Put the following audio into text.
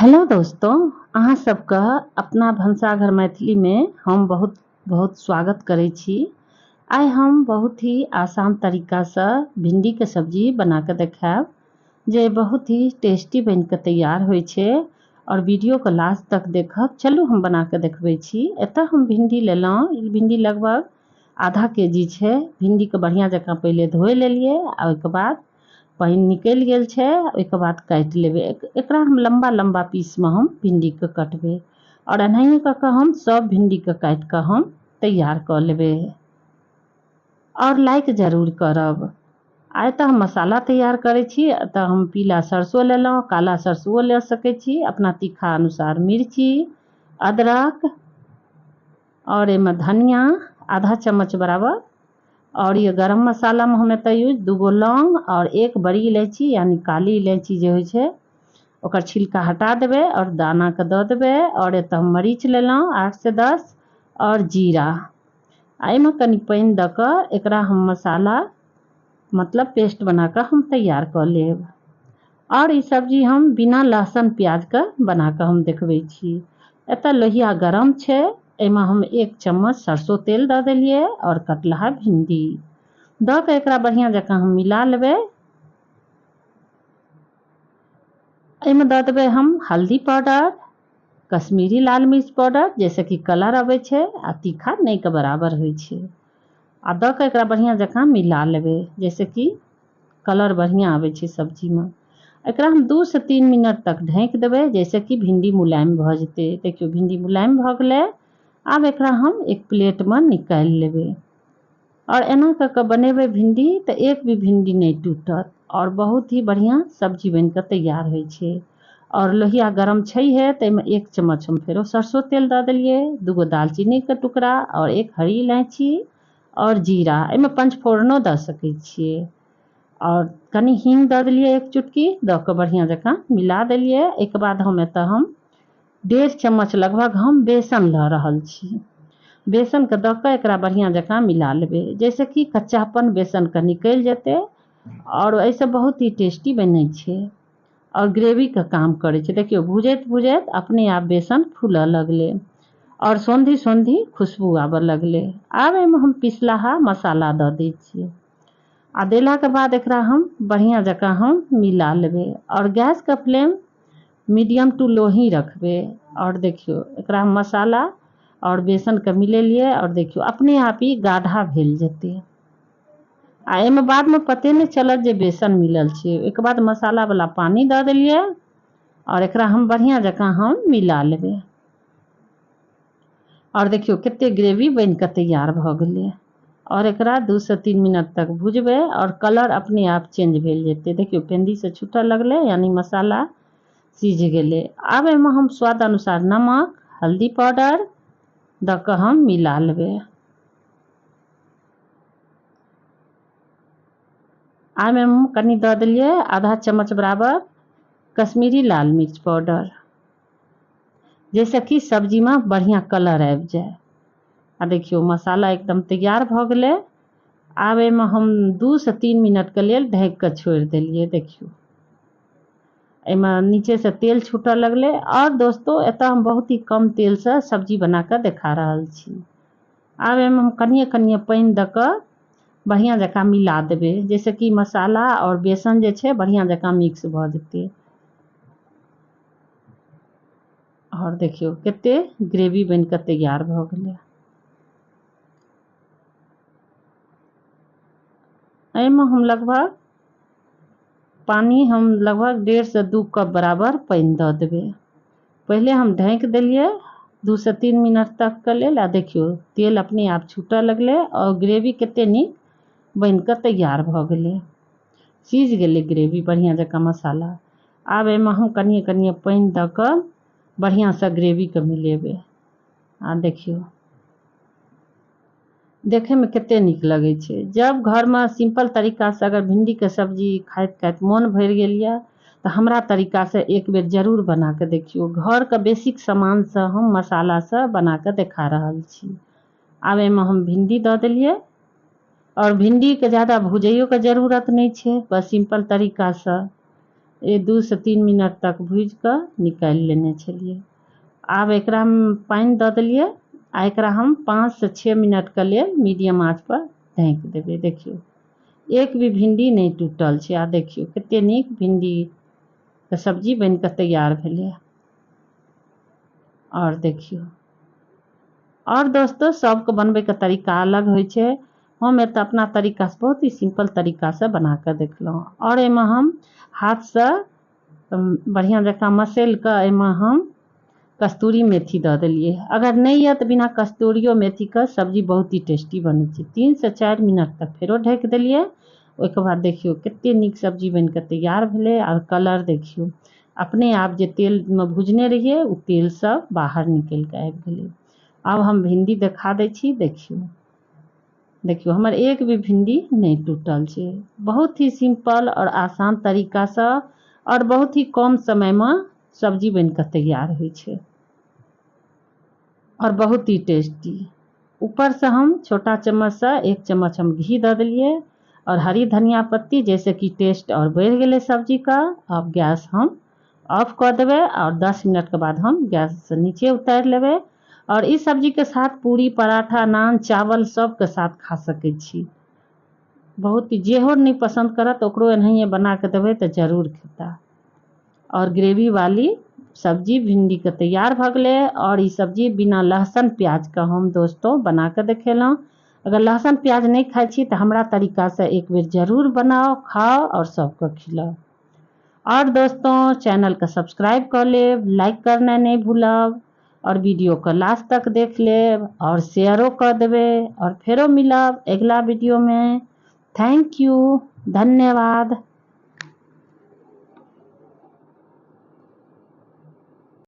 Hello दोस्तों, अहाँ सबके अपना भनसाघर मैथिलीमे हम बहुत बहुत स्वागत करै छी। आइ हम बहुत ही आसान तरीकासँ भिंडीके सब्जी बना कऽ देखायब जे बहुत ही टेस्टी बनि कऽ तैयार होइ छै आओर वीडियोके लास्ट तक देखब। चलू हम बना कऽ देखबै छी। एतऽ हम भिंडी लेलहुँ, ई भिंडी लगभग आधा के जी छै। भिंडीके बढ़िआँ जकाँ पहिले धोइ लेलियै आ ओहिके बाद पानि निकलि गेल छै, ओहिके बाद काटि लेबै। एकरा हम लम्बा लम्बा पीसमे हम भिंडीके कटबै आओर एनाहिए कऽ कऽ हम सब भिंडीके काटि कऽ हम तैयार कऽ लेबै। आओर लाइक जरूर करब। आइ तऽ हम मसाला तैयार करै छी। एतऽ हम पीला सरसो लेलहुँ, काला सरसो लऽ सकै छी अपना तीखा अनुसार, मिर्ची, अदरक आओर एहिमे धनिया आधा चम्मच बराबर। और ये गरम मसाला में हम एतऽ यूज दूगो लौंग और एक बड़ी इलायची यानी काली इलायची जे होइ छै ओकर छिलका हटा देबै और दानाके दऽ देबै। और एतऽ हम मरीच लेलहुँ 8 से 10 और जीरा। आ एहिमे कनि पानि दऽ कऽ एकरा हम मसाला मतलब पेस्ट बना कऽ हम तैयार कऽ लेब। और ई सब्जी हम बिना लहसुन प्याजके बना कऽ हम देखबै छी। एतऽ लोहिया गरम छै, एहिमे हम 1 चम्मच सरसो तेल दऽ देलियै और कटलहा भिंडी दऽ कऽ एकरा बढ़िआँ जकाँ हम मिला लेबै। एहिमे दऽ देबै हम हल्दी पाउडर, कश्मीरी लाल मिर्च पाउडर, जाहिसँ कि कलर अबै छै आ तीखा नहिके बराबर होइ छै। आ दऽ कऽ एकरा बढ़िआँ जकाँ मिला लेबै जाहिसँ कि कलर बढ़िआँ आबै छै सब्जीमे। एकरा हम 2 से 3 मिनट तक ढाँकि देबै जाहिसँ कि भिंडी मुलायम भऽ जेतै। देखियौ भिंडी मुलायम भऽ गेलै। आब एकरा हम एक प्लेटमे निकालि लेबै। आओर एना कऽ कऽ बनेबै भिंडी तऽ एक भी भिंडी नहि टूटत आओर बहुत ही बढ़िआँ सब्जी बनि कऽ तैयार होइ छै। आओर लोहिया गरम छैहे, ताहिमे 1 चम्मच हम फेरो सरसो तेल दऽ देलियै, 2 दालचीनीके टुकड़ा आओर 1 हरी इलायची आओर जीरा। एहिमे पंचफोरनो दऽ सकै छियै। आओर कनि हींग दऽ देलियै 1 चुटकी, दऽ कऽ बढ़िआँ जकाँ मिला देलियै। एहिके बाद हम एतऽ हम 1.5 चम्मच लगभग हम बेसन लऽ रहल छी। बेसनके दऽ कऽ एकरा बढ़िआँ जकाँ मिला लेबै जाहिसँ कि कच्चापन बेसनके निकलि जेतै आओर एहिसँ बहुत ही टेस्टी बनै छै आओर ग्रेवीके काम करै छै। देखियौ भुजैत भुजैत अपने आप बेसन फूलऽ लगलै आओर सौंधी सौंधी खुशबू आबऽ लगलै। आब एहिमे हम पिसलाहा मसाला दऽ दै छियै आ देलाके बाद एकरा हम बढ़िआँ जकाँ हम मिला लेबै आओर गैसके फ्लेम मीडियम टू लो ही रखबै। आओर देखियौ एकरा हम मसाला आओर बेसनके मिलेलियै आओर देखियौ अपने आप ही गाढ़ा भेल जेतै आ एहिमे बादमे पते नहि चलत जे बेसन मिलल छै। ओहिके बाद मसालावला पानि दऽ देलियै आओर एकरा हम बढ़िआँ जकाँ हम मिला लेबै। आओर देखियौ कते ग्रेवी बनि कऽ तैयार भऽ गेलै। आओर एकरा 2 से 3 मिनट तक भुजबै आओर कलर अपने आप चेंज भेल जेतै। देखियौ पेंदीसँ छूटऽ लगलै यानी मसाला सिझ गेलै। आब एहिमे हम स्वाद अनुसार नमक, हल्दी पाउडर दऽ कऽ हम मिला लेबै। आब एहिमे हम कनि दऽ देलियै आधा चम्मच बराबर कश्मीरी लाल मिर्च पाउडर जाहिसँ कि सब्जीमे बढ़िआँ कलर आबि जाय। आ देखियौ मसाला एकदम तैयार भऽ गेलै। आब एहिमे हम 2 से 3 मिनटके लेल ढाकि कऽ छोड़ि देलियै। देखियौ एहिमे नीचेसँ तेल छूटऽ लगलै। आओर दोस्तो एतऽ हम बहुत ही कम तेलसँ सब्जी बना कऽ देखा रहल छी। आब एहिमे हम कनिए कनिए पानि दऽ कऽ बढ़िआँ जकाँ मिला देबै जाहिसँ कि मसाला आओर बेसन जे छै बढ़िआँ जकाँ मिक्स भऽ जेतै। आओर देखियौ कते ग्रेवी बनि कऽ तैयार भऽ गेलै। एहिमे हम लगभग पानि हम लगभग 1.5 से 2 कप बराबर पानि दऽ देबै। पहिले हम ढाँकि देलियै 2 से 3 मिनट तक के लेल। आ देखियौ तेल अपने आप छूटऽ लगलै आओर ग्रेवी कते नीक बनि कऽ तैयार भऽ गेलै। सिझ गेलै ग्रेवी बढ़िआँ जकाँ मसाला। आब एहिमे हम कनिए कनिए पानि दऽ कऽ बढ़िआँसँ ग्रेवीके मिलेबै। आ देखियौ देखैमे कते नीक लगै छै। जब घरमे सिम्पल तरीकासँ अगर भिंडीके सब्जी खाइत खाइत मोन भरि गेल यऽ तऽ हमरा तरीकासँ एक बेर जरूर बना कऽ देखियौ। घरके बेसिक सामानसँ हम मसालासँ बना कऽ देखा रहल छी। आब एहिमे हम भिंडी दऽ देलियै आओर भिंडीके ज्यादा भुजैयोके जरूरत नहि छै, बस सिम्पल तरीकासँ 2 से 3 मिनट तक भूजि कऽ निकालि लेने छलियै। आब एकरामे पानि दऽ देलियै आ एकरा हम 5 से 6 मिनटके लेल मीडियम आँचपर ढाँकि देबै। देखियौ, एक भी भिंडी नहि टूटल छै। आ देखियौ, कते नीक भिंडीके सब्जी बनि कऽ तैयार भेलै। आओर देखियौ, आओर दोस्तो, सबके बनबैके तरीका अलग होइ छै। हम एतऽ अपना तरीकासँ, बहुत ही सिम्पल तरीकासँ बना कऽ देखलहुँ। आओर एहिमे हम हाथसँ बढ़िआँ जकाँ मसलि कऽ एहिमे हम कस्तूरी मेथी दऽ देलियै। अगर नहि यऽ तऽ बिना कस्तूरियो मेथीके सब्जी बहुत ही टेस्टी बनै छै। 3 से 4 मिनट तक फेरो ढकि देलियै। ओहिके बाद देखियौ, कते नीक सब्जी बनि कऽ तैयार भेलै। आर कलर देखियौ, अपने आप जे तेलमे भुजने रहियै, ओ तेल सब बाहर निकलि कऽ आबि गेलै। आब हम भिंडी देखा दै छी। देखियौ, देखियौ, हमर एक भी भिंडी नहि टूटल छै। बहुत ही सिम्पल आओर आसान तरीकासँ आओर बहुत ही कम समयमे सब्जी बनि कऽ तैयार होइ छै आओर बहुत ही टेस्टी। ऊपरसँ हम छोटा चम्मचसँ एक चम्मच हम घी दऽ देलियै आओर हरी धनिया पत्ती, जाहिसँ कि टेस्ट आओर बढ़ि गेलै सब्जीके। आब गैस हम ऑफ कऽ देबै आओर 10 मिनटके बाद हम गैससँ नीचे उतारि लेबै। आओर ई सब्जीके साथ पूरी, पराठा, नान, चावल सबके साथ खा सकै छी। बहुत जेहो नहि पसन्द करत, ओकरो एनाहिए बना कऽ देबै तऽ जरूर खेता। आओर ग्रेवी वाली सब्जी भिंडीके तैयार भऽ गेलै। आओर ई सब्जी बिना लहसुन प्याजके हम दोस्तो बना कऽ देखेलहुँ। अगर लहसुन प्याज नहि खाइ छी तऽ हमरा तरीकासँ एक बेर जरूर बनाउ, खाउ आओर सबके खिलाउ। आओर दोस्तों, चैनलके सब्सक्राइब कऽ लेब, लाइक करनाइ नहि भूलब आओर वीडियोके लास्ट तक देख लेब आओर शेयरो कऽ देबै। आओर फेरो मिलब अगिला वीडियोमे। Thank you, धन्यवाद।